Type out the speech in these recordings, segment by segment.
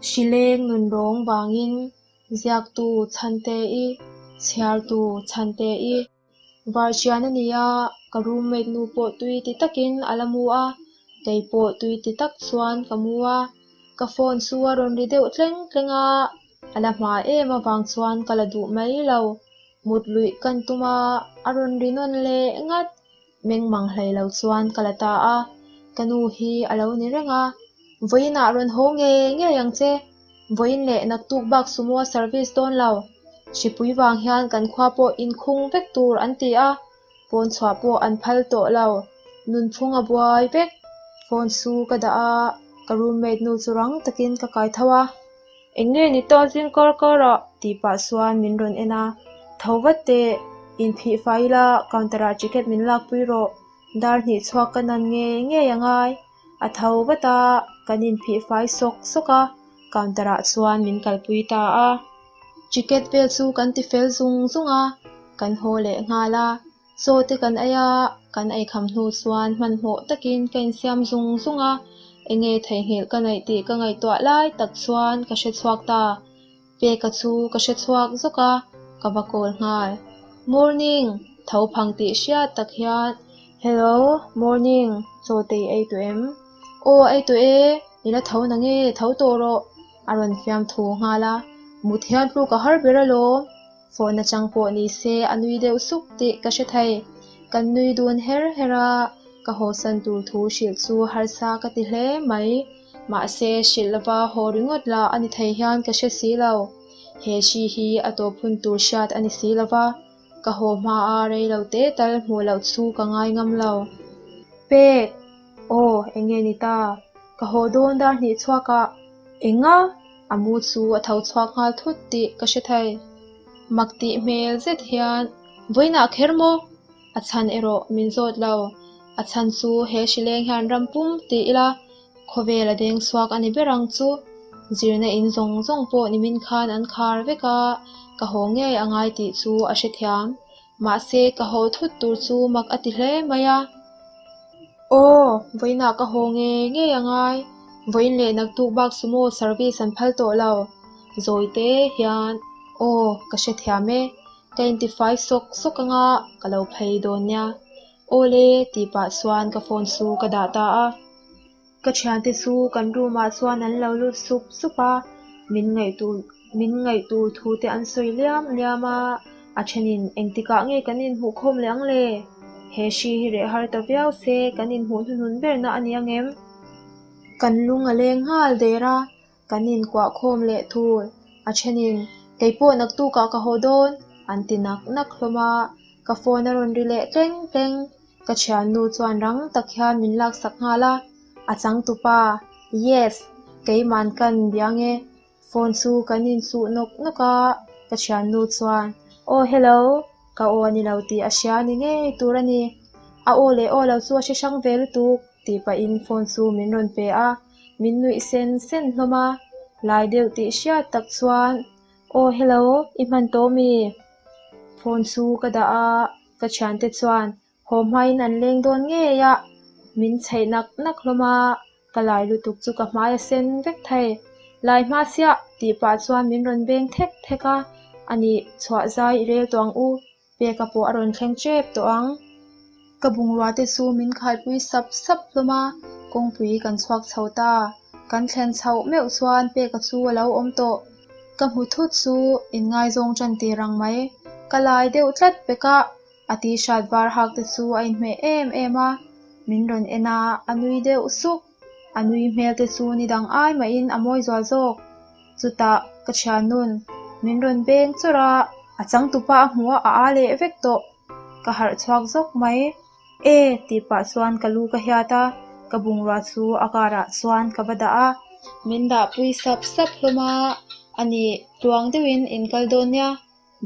Hrileng nunrawng vangin ziaktu Chhante-i, chhiartu Chhante-i varṭian a ni a, ka roommate nu pawh tui ti takin a la mu a, kei pawh tui ti tak chuan ka mu a, ka phone chu a rawn ri deuh tleng tleng a, a la hma em avang chuan ka la duh mai lo. Mut luih kan tum a, a rawn ri nawn leh ngat. Meng mang hlei lo chuan ka la ta a, ka nu hi a lo ni reng a, Vawiinah rawn haw ngei ngei ang che, vawiin leh naktuk bak sumo a service dawn lo, hripui vang hian kan khua pawh inkhung vek tur an ti a, pawn chhuah pawh an phal tawh lo, nunphung a buai vek, phone chu ka dah a, ka roommate nu chu rang takin ka kai tho a. Eng nge ni ta zing kar kar ah? tih pah chuan min rawn en a, Tho vat teh, inphih fai ila counter ah ticket min lak pui rawh, dar hnih chhuak ka nan ngei ngei a ngai. A tho vat a, kan inphih fai sawk sawk a, counter ah chuan min kalpui ta a. Ticket vel chu kan ti fel zung zung a, kan haw leh nghal a. Chaw te kan ei a, kan ei kham hnu chuan hmanhmawh takin ka insiam zung zung a, enge theihnghilh ka neih tih ka ngaihtuah lai tak chuan ka hre chhuak ta. Peka chu ka hre chhuak zawk a, ka va call nghal. Morning! Tho phang tih hriat tak hian, Hello, morning, chaw te i ei tawh em? Aw, ei tawh e, i la tho nange, tho tawh rawh, a rawn fiamthu nghal a, mut hian tluk a har ber alawm. Phone atang pawh ni se a nui deuh suk tih ka hre thei. Kan nui dun her her a, ka hawsan tur thu hrilh chu harsa ka ti hle mai. Mahse, hrilh lova haw ringawt lah a ni thei hian ka hre si lo. He hri hi a tawp hun tur hriat a ni si lova, ka haw hma a rei lo te tal hmuh loh chu ka ngai ngam lo. Pek! Aw, eng nge ni ta? Ka haw dawn dar hnih chhuak ah. Enga? A mu chu a tho chhuak nghal thut tih ka hre thei. Mak tih hmel zet hian, Vawiinah kher maw? A chhan erawh min zawt lo. A chhan chu he hrileng hian ram pum ti ila, khawvel a deng chhuak a ni ber ang chu. Zirna in zawng zawng pawh nimin khan an khar vek a, ka haw ngei a ngai tih chu a hrethiam. Mahse ka haw thut tur chu mak a ti hle mai a. Aw, vawiinah ka haw ngei ngei a ngai. Vawiin leh naktuk bak sumo service an phal tawh lo. Zawi te hian, Aw, ka hrethiam e. Ka intifai sawk sawk anga ka lo phei dawn nia. Aw le, tih pah chuan ka phone chu ka dah ta a. Ka thiante chu kan room ah chuan an lo lut sup sup a, min ngaihtur min ngaihtur thu te an sawi liam liam a, a thenin engtikah nge kan inhmuh khawm leh ang le? He hri hi reh har ta viau se kan inhmuh hnuhnun berna a ni ang em? Kan lung a leng nghal der a, kan inkuah khawm leh thul, a thenin keipawh naktukah ka haw dawn an ti nak nak hlawm a, ka phone a rawn ri leh tleng tleng. Ka thiannu chuan rang tak hian min laksak nghal a, a changtupa, Yes, keiman kan biang e. Phone chu kan inchuh nawk nawk a, ka thiannu chuan, Aw hello, ka aw a ni lo tih a hria ni ngei tur a ni. A aw leh aw lo chu a hre hrang ve lutuk, tih pahin phone chu min rawn pe a, min nuih sen sen hlawm a. Lai deuh tih hriat tak chuan, Aw hello, i hman tawh mi? Phone chu ka dah a. Ka thiante chuan haw hmain an leng dawn ngei a, min chheih nak nak hlawm a, ka lai lutuk chu ka hmai a sen vek thei. Lai hma siah tih pah chuan min rawn beng thek thek a, a nih chhuah zai i rel tawh ang u, peka pawh a rawn thleng tep tawh ang. Ka bungrua te chu min khaipui sap sap hlawm a, kawngpui kan chhuak chho ta. Kan thlen chhoh meuh chuan peka chu a lo awm tawh. Ka hmu thut chu inngaizawng tan tir ang mai. Ka lai deuh tlat pek a, a t-shirt var hak te chu a inhmeh em em a. Min rawn en a, a nui deuh suk. A nui hmel te chu ni dang ai mahin a mawi zual zawk. Chutah ka thiannun min rawn beng chawrh a, a changtupa a hmuh a, a aa leh vek tawh. Ka harh chhuak zawk mai. E tih pah chuan ka lu ka hiat a, ka bungrua chu a car ah chuan ka va dah a. Min dah pui sap sap hlawm a, a nih tluang deuhin in kal dawn nia,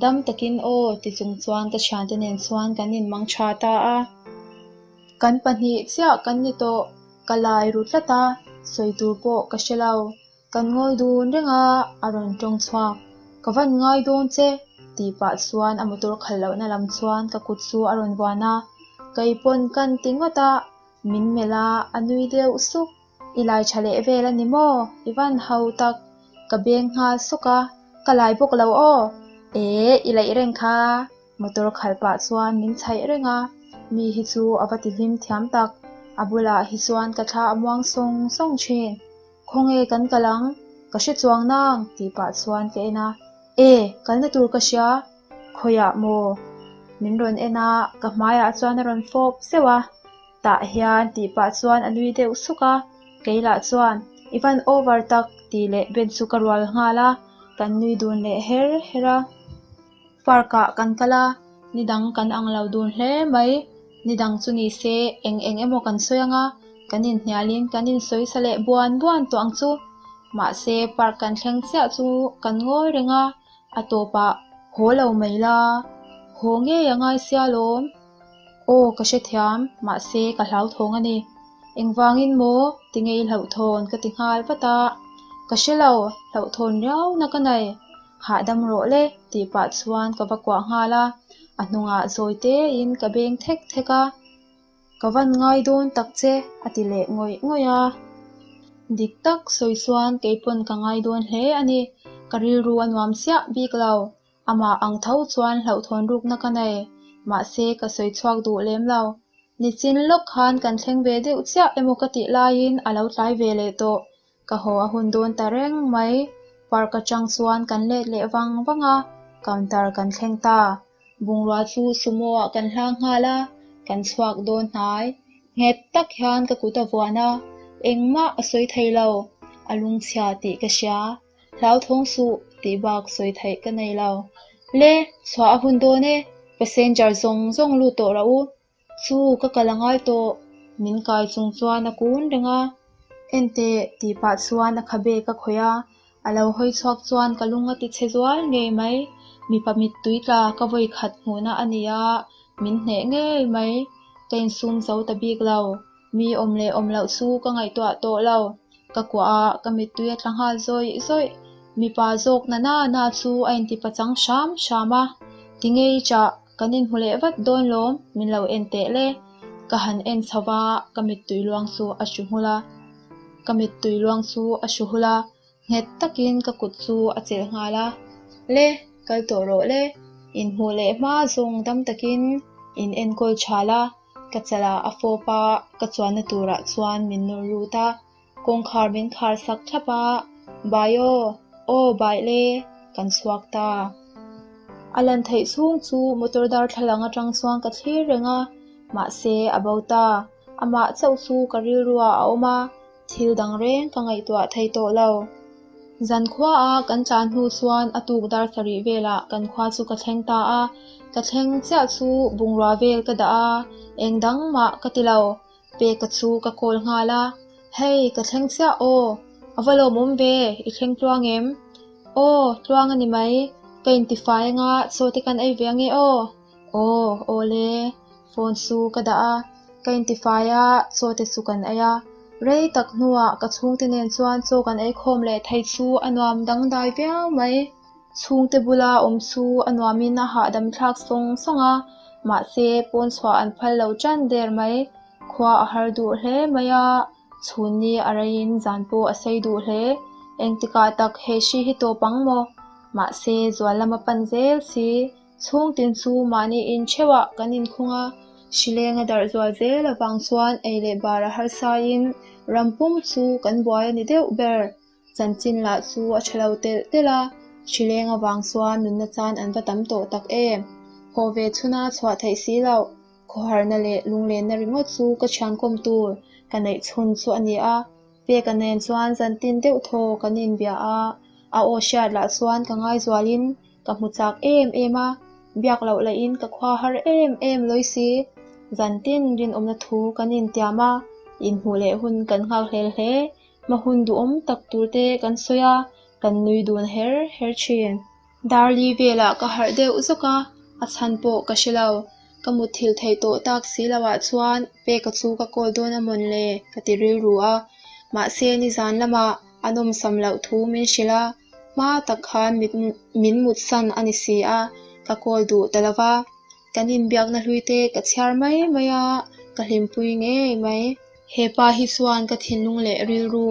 dam takin aw ti chung chuan ka thiante nen chuan kan inmang tha ta a. Kan pahnih chiah kan ni tawh, ka lai ru tlat a, sawi tur pawh ka hre lo. Kan ngawi dun reng a, a rawn tawng chhuak. Ka van ngai dawn che, tih pah chuan a motor khalh lohna lam chuan ka kut chu a rawn vuan a. Kei pawn kan ti ngawt a, min melh a, a nui deuh suk. I lai tha leh vel a ni maw? I van ho tak. Ka beng nghal sawk a, Ka lai bawk lo aw. E, i laih reng kha. Motor khalh pah chuan min chhaih reng a, mi hi chu a va ti hlim thiam tak. A bulah hi chuan ka thla a muang sawng sawng thin. Khawnge kan kal ang? Ka hre chuang nang tih pah chuan ka en a. E, kalna tur ka hria. Khawiah maw? Min rawn en a, ka hmaiah chuan a rawn fawp zeuh a. Tah hian tih pah chuan a nui deuh suk a, kei lah chuan, I van over tak tih leh ben chu ka rual nghal a, kan nui dun leh her her a. Park ah kan kal a, ni dang kan ang lo dun hle mai. Ni dang chu ni se eng eng emaw kan sawi ang a, kan inhnialin kan insawi sa leh buan buan tawh ang chu. Mahse park kan thleng chiah chu kan ngawi reng a, a tawpah haw lo mai la, haw ngei a ngai sia lawm. Aw ka hrethiam, mahse ka hlauthawng a ni. Engvangin maw? Tinge i hlauhthawn? Ka ti nghal vat a. Ka hre lo, hlauhthawn riauna ka nei. Hahdam rawh le tih pah chuan ka va kuah nghal a, a hnungah zawi tein ka beng thek thek a. Ka van ngai dawn tak che a ti leh ngawih ngawih a. Dik tak sawi chuan kei pawn ka ngai dawn hle a ni, ka rilru a nuam chiah bik lo. Amah ang tho chuan hlauhthawn rukna ka nei, mahse ka sawi chhuak duh lem lo. Nichin lawk khan kan thleng ve deuh chiah emaw ka tih laiin a lo tlai ve leh tawh. Ka haw a hun dawn ta reng mai. Park atang chuan kan let leh vang vang a, counter kan thleng ta. Bungrua chu sumo ah kan hlang nghal a, kan chhuak dawn hnai. Nghet tak hian ka kut a vuan a, engmah a sawi thei lo. A lungchhia tih ka hria. Hlauthawng suh tih bak sawi theih ka nei lo. Le, chhuah a hun dawn e, passenger zawng zawng lut tawh rah u. Chu ka kal a ngai tawh, min kai chung chuan a kun reng a. Enteh tih pah chuan a khabe ka khawih a, a lo hawi chhuak chuan ka lung a ti chhe zual ngei mai. Mipa mittui tla ka vawi khat hmuhna a ni a, min hneh ngei mai. Ka insum zo ta bik lo, mi awm leh awm loh chu ka ngaihtuah tawh lo. Ka kuah a, ka mittui a tla nghal zawih zawih. Mipa zawk na na na chu a inti pachang hram hram a, Tinge i chah? Kan inhmu leh vat dawn lawm, min lo en teh le. Ka han en chho va, ka mittui luang chu a hru nghulh a. Ka mittui luang chu a hru hulh a, nghet takin ka kut chu a chelh nghal a. Le, kal tawh rawh le, inhmuh leh hma zawng dam takin in enkawl tha la, ka chalah a fawp a, ka chuanna turah chuan min nawr lut a. Kawngkhar min khar sak thlap a, Bai aw, aw baih le, kan chhuak ta. A lan theih chhung chu motor darthlalang atang chuan ka thlir reng a, mahse a bo ta. Amah chauh chu ka rilruah a awm a, thil dang reng ka ngaihtuah thei tawh lo. Zan khuaa kan tlan hnu chuan a tuk dar sarih velah kan khua chu ka thleng ta a, ka thleng chiah chu bungrua vel ka dah a, eng dang mah ka ti lo. Peka chu ka call nghal a, Hei, ka thleng chiah aw, a va lawmawm ve, i thleng tluang em? Aw, tluang a ni mai, ka intifai anga chaw te kan ei ve ange aw. Aw, aw le, phone chu ka dah a, ka intifai a, chaw te chu kan ei a. Rei tak hnuah ka chhungte nen chuan chaw kan ei khawm leh thei chu a nuam dangdai viau mai. Chhungte bula awm chu a nuamin a hahdam thlak sawng sawng a, mahse pawn chhuah an phal lo tan der mai. Khua a har duh hle mai a, chhun ni a reiin zan pawh a sei duh hle. Engtikah tak he hri hi tawp ang maw? Mahse zual lama pan zel si, chhungtin chu mahni in theuhah kan inkhung a, hrileng a darh zual zel avang chuan ei leh bar a harsain ram pum chu kan buai a ni deuh ber. Chanchin lah chu a tha lo telh telh a, hrileng avang chuan nunna chan an va tam tawh tak em. Haw ve chhuna chhuah theih si loh, khawharna leh lunglenna ringawt chu ka thiankawm tur ka neih chhun chu a ni a. Peka nen chuan zantin deuh thaw kan inbia a, a aw hriat lah chuan ka ngaizualin Ka hmu chak em em a, biak loh lahin ka khua har em em lawi si. Zantin rinawmna thu kan intiam a, inhmuh leh hun kan nghak hlel hle. Hma hun duhawm tak tur te kan sawi a, kan nui dun her her thin. Darli velah ka harh deuh zawk a, a chhan pawh ka hre lo. Ka mutthilh theih tawh tak si loah chuan Peka chu ka call dawn a mawn le ka ti rilru a, mahse nizan lamah a nawmsam loh thu min hrilh a. Hma tak khan min mutsan a ni si a, ka call duh ta lo va. Kan inbiakna hlui te ka chhiar mai mai a, ka hlimpui ngei mai. He pa hi chuan ka thinlung leh rilru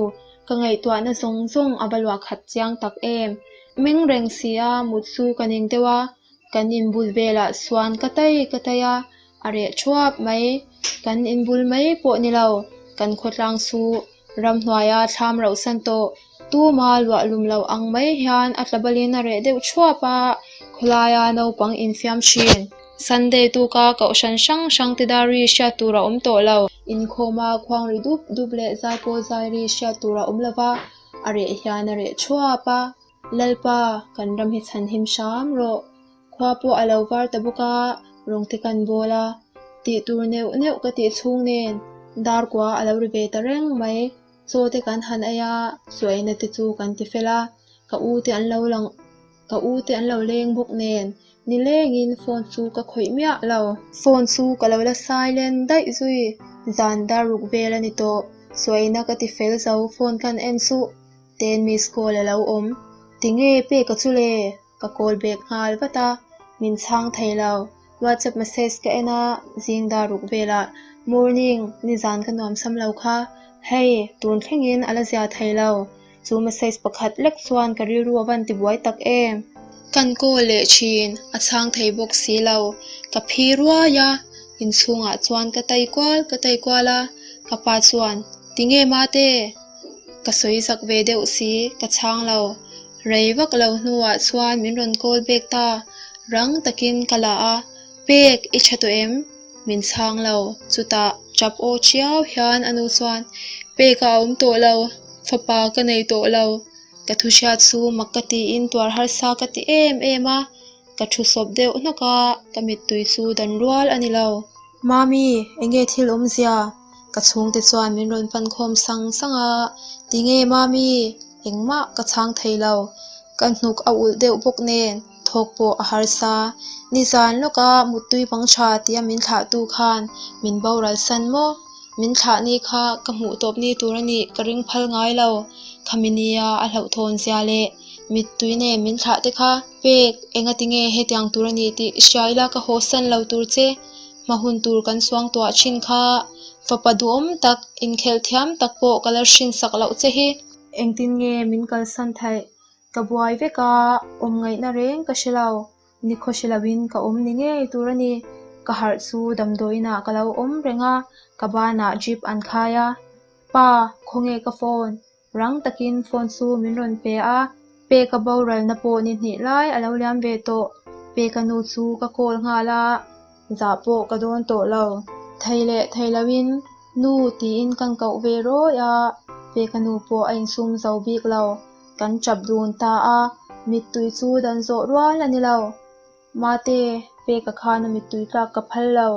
Ka ngaihtuahna zawng zawng a va luah khat chiang tak em. Meng reng si a, mut chu ka ning deuh a, kan inbul velah chuan ka tai ka tai a, a reh thuap mai. Kan inbul mai pawh ni lo, kan khawtlang chu ramhnuaia thlam rauhsan tawh. Tuma luah lum lo ang mai hian a tlabalin a reh deuh thuap a, khawlaia naupang infiam thin. Sunday tuka kohhran hrang hrang te dar ri hriat tur a awm tawh lo. Inkhawma khuang ri dup dup leh zaipawl zai ri hriat tur a awm lo va, a reh hian a reh thuap a. Lalpa, kan ram hi chhan him hram rawh. Khua pawh a lo var ta bawk a, rawng te kan bawl a. Tih tur neuh neuh ka tih chhung nen dar kua a lo ri ve ta reng mai. Chaw te kan han ei a, chuaina te chu kan ti fel a, ka u te an lo lang ka u te an lo leng bawk nen nilengin phone chu ka khawih miah lo. Phone chu ka lo la silent daih zui, zan dar ruk vel a ni tawh, chuaina ka ti fel zo phone kan en suh ten miss call a lo awm, tinge peka chu le? Ka call back nghal vat a, min chhang thei lo. WhatsApp message ka en a, zing dar ruk velah, Morning, nizan ka nuam sam lo kha. Hei, tun thlengin a la zia thei lo. Chu message pakhat lek chuan ka rilru a van tibuai tak em. Kan call leh thin, a chhang thei bawk si lo. Ka phi ruai a, inchhungah chuan ka tai kual ka tai kual a, ka pa chuan, Tinge mate? Ka sawi zak ve deuh si, ka chhang lo. Rei vak lo hnuah chuan min rawn call back ta, rang takin ka la a, Pek, i tha tawh em? Min chhang lo, chutah tap aw chiau hian a nu chuan, Pek a awm tawh lo, fapa ka nei tawh lo, ka thu hriat chu mak ka tiin tuar harsa ka ti em em a, ka thu sawp deuh hnawk a, ka mittui chu dan rual a ni lo. Mami, enge thil awmzia? Ka chhungte chuan min rawn pan khawm sang sang a, Tinge Mami? Engmah ka chhang thei lo. Ka hnuk a ulh deuh bawk nen, thawk pawh a harsa. Nizan lawka muttui bang tha tia min thlahtu khan min boral san maw? Min thlah ni kha ka hmuh tawp ni tur a nih ka ring phal ngai lo. Khami nia a hlauhthawn zia leh mittui nen min thlah te kha pek engati nge hetiang tur a nih tih hria ila ka haw san lo tur che. Hma hun tur kan suang tuah thin kha fapa duhawm tak, inkhelh thiam tak pawh ka la hrinsak loh che hi. Engtin nge min kalsan theih? Ka buai vek a, awm ngaihna reng ka hre lo. Nikhaw hre loin ka awm ni ngei tur a ni. Ka harh chu damdawiinah ka lo awm reng a, ka banah drip an khai a. Pa, khawnge ka phone? Rang takin phone chu min rawn pe a, Peka boralna pawh ni hnih lai a lo liam ve tawh. Peka nu chu ka call nghal a, zah pawh ka dawn tawh lo. Thei leh thei loin nu tiin kan koh ve rawi a, Peka nu pawh a insum zo bik lo. Kan tap dun ta a, mittui chu dan zawh rual a ni lo. Mate, Peka khan a mittui tlak ka phal lo.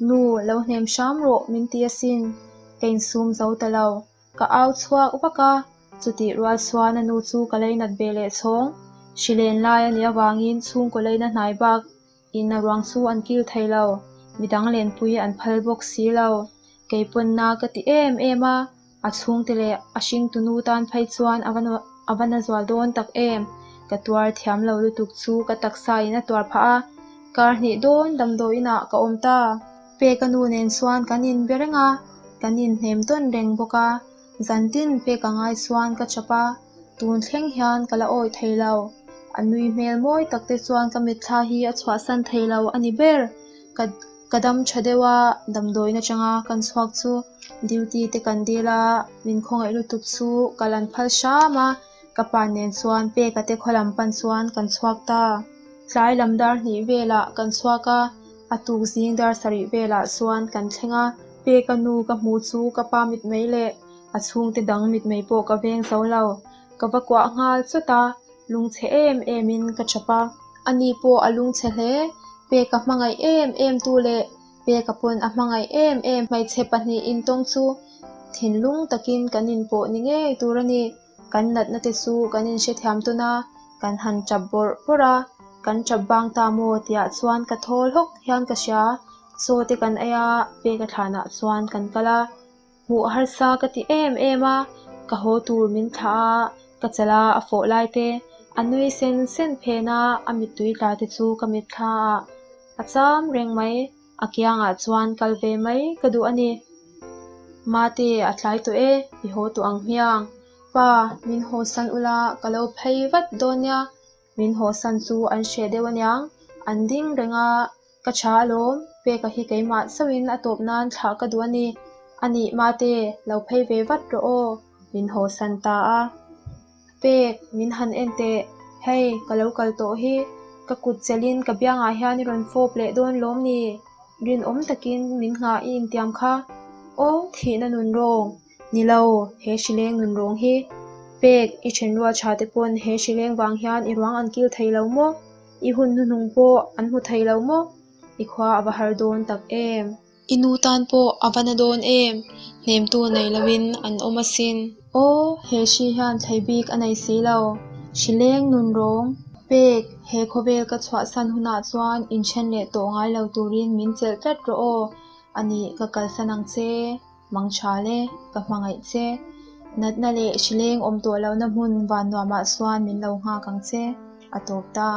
Nu, lo hnem hram rawh min ti asin. Ka insum zo ta lo. Ka au chhuak vak a, chutih rual chuan a nu chu ka leinat ve leh chhawng. Hrilen lai a nih avangin chhungkaw leina hnai bak in a ruang chu an kil thei lo, midang lenpui an phal bawk si lo. Kei pawnna ka ti em em a, a chhungte leh a hringtunu tan phei chuan a va na zual dawn tak em. Ka tuar thiam lo lutuk chu ka taksa in a tuar phah a, kar hnih dawn damdawiin ah ka awm ta. Peka nu nen chuan kan inbe reng a, kan inhnem tawn reng bawk a, zantin peka ngai chuan ka chap a, tun thleng hian ka la awi thei lo. A nui hmel mawi tak te chuan ka mitthla hi a chhuahsan thei lo a ni ber. Ka ka dam tha deuh a, damdawiin atanga kan chhuak chu duty te kan dil a, min khawngaih lutuk chu ka lan phal hram a, ka pa nen chuan peka te khaw lam pan chuan kan chhuak ta. Tlai lam dar hnih velah kan chhuak a. A tuk zing dar sarih velah chuan kan thleng a, Peka nu ka hmu chu ka pa mitmei leh a chhungte dang mitmei pawh ka veng zo lo. Ka va kuah nghal chawt a, lungchhe em em in ka chap a. Ani pawh a lungchhe hle, Peka hmangaih em em tu leh Peka pawn a hmangaih em em hmeichhe pahnih intawng chu thinlung takin kan inpawh ni ngei tur a ni. Kan natna te chu kan inhrethiam tawn a, kan han tap bawrh bawrh a, kan tap bang ta maw tihah chuan ka thawl hawk hian ka hria. Chaw te kan ei a, peka thlanah chuan kan kal a, hmuh harsa ka ti em em a, ka haw tur min thlah a, ka chala a fawh lai te, a nui sen sen phen a, a mittui tla te chu ka mitthla ah a cham reng mai. A kiangah chuan kal ve mai ka duh a ni. Mate, a tlai tawh e, i haw tawh ang hmiang. Pa, min hawsan ula, ka lo phei vat dawn nia. Min hawsan chu an hreh deuh aniang, an ding reng a, ka tha alawm, Peka hi keimah chauhin a tawp nan thlah ka duh a ni. A nih mate, lo phei ve vat rawh aw, min hawsan ta a. Pek, min han en teh, hei ka lo kal tawh hi, ka kut chelhin ka biangah hian i rawn fawp leh dawn lawm ni? Rinawm takin min nghah i intiam kha, aw thihna nun rawng. Ni lo, he hrileng nun rawng hi. Pek, i thenrual tha te pawn he hrileng vang hian i ruang an kil thei lo maw? I hun hnuhnung pawh an hmu thei lo maw? I khua a va har dawn tak em? I nu tan pawh a va na dawn em? Hnemtu nei loin an awm asin. Aw, he hri hian thlei bik a nei si lo. Hrileng nun rawng. Pek, he khawvel ka chhuahsan hunah chuan inthen leh tawh ngai lo turin min chelh tlat rawh aw. A nih, ka kalsan ang che. Mang tha le, ka hmangaih che. Natna leh hrileng awm tawh lohna hmun van nuamah chuan min lo nghak ang che, a tawp ta.